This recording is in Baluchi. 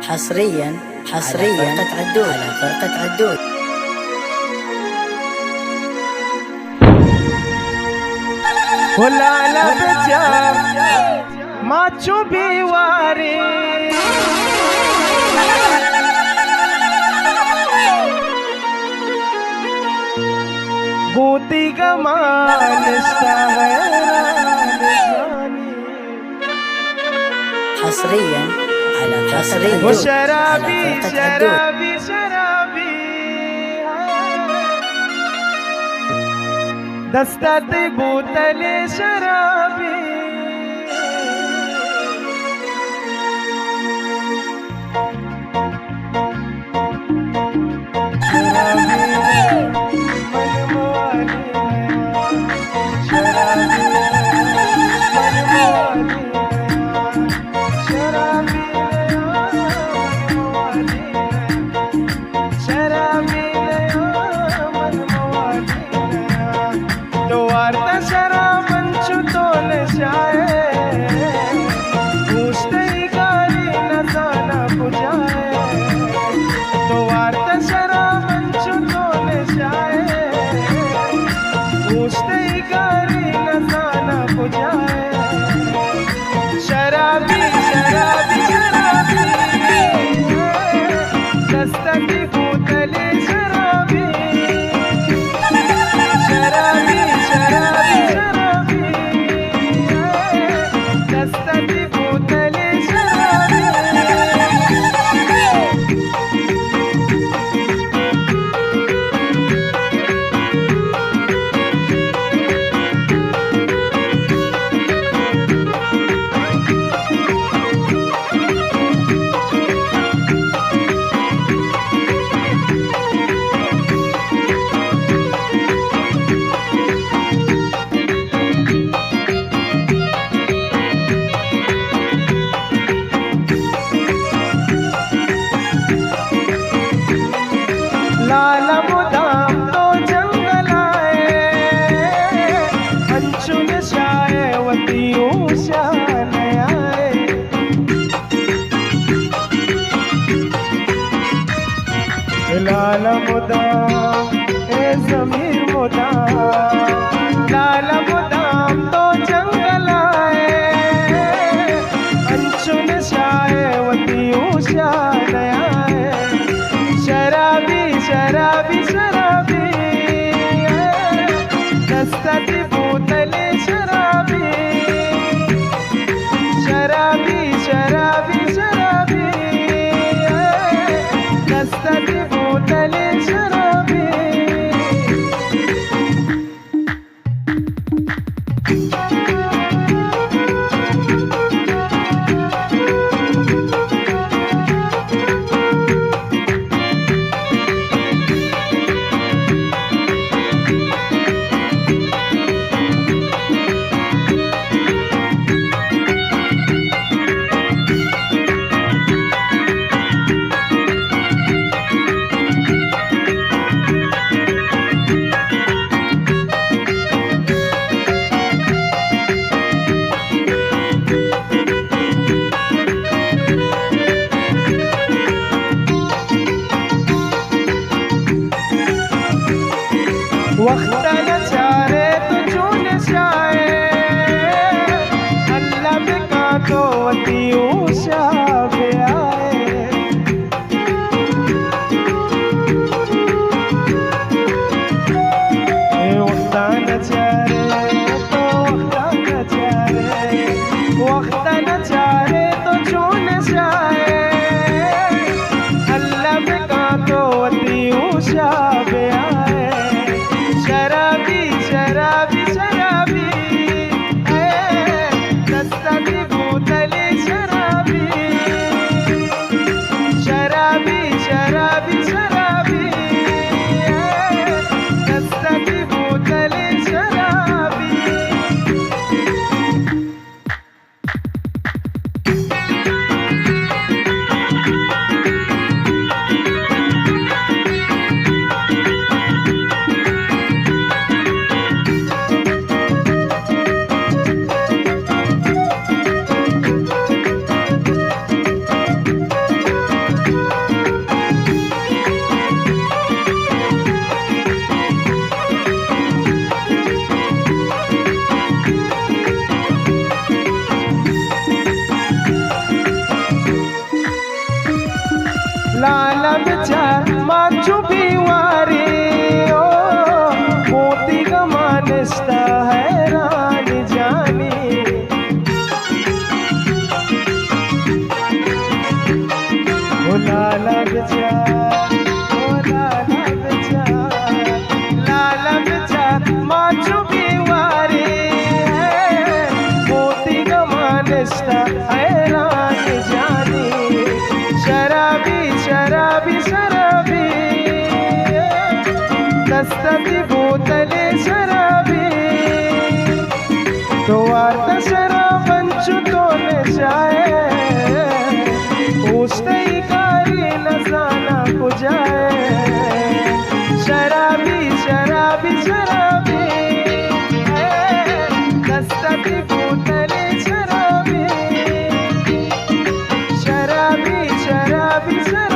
حصريًا، حصريًا على فرقة عدول، على فرقة عدول. ولالا بچار ما چو بیواری، گوتی گمان نشتا حیران جانی. حصريًا على، حصريًا و شرابی، على فرقة عدول. شرابی، شرابی، دستا تی بوتل شرابی. تو وارتا شراب انچو تو نشائے، گوشتئی گاری نزانا کجائے. تو وارتا شراب انچو تو نشائے، گوشتئی گاری نزانا کجائے. شرابی، شرابی، شرابی، دستا تی بوتل شرابی. شرابی، شرابی، شرابی، دستا تی بوتل شرابی. لالا مدام تو جنگل ءَ ئے، انچو نشہ ءَ ئے وتی ہوش ءَ نیائے. لالا مدام، اے ضمیر مدام، لالا مدام تو جنگل ءَ ئے، انچو نشہ ءَ ئے وتی ہوش ءَ نیائے. شرابی، شرابی، شرابی، دستا تی بوتل شرابی. شرابی، شرابی، شرابی، دستا تی بوتل شرابی. وقت ءَ نہ چارئے تو چون شائے، اللہ بکاں تو وتی ہوش ءَ بیائے. اے وقت ءَ نہ چارئے تو وقت ءَ نہ چارئے، وقت ءَ نہ چارئے تو چون شائے، اللہ بکاں تو وتی ہوش ءَ بیائے. شرابی، شرابی، شرابی، اے دستا تی بوتل شرابی. شرابی، شرابی، شرابی، اے دستا تی بوتل شرابی. لالا بچار ما چو بیواری، او موتی گما نشتہ حیران جانی۔ او لالا بچار، او لالا بچار، لالا بچار ما چو بیواری، موتی گما نشتہ حیران جانی۔ شرابی، شرابی، شرابی، دستا تی بوتل شرابی۔ تو وارتا شراب انچو تو نشائے، اوشتئی کاری نزانا کجائے۔ شرابی، شرابی، شرابی، اے دستا تی بوتل شرابی۔ شرابی، شرابی، شرابی۔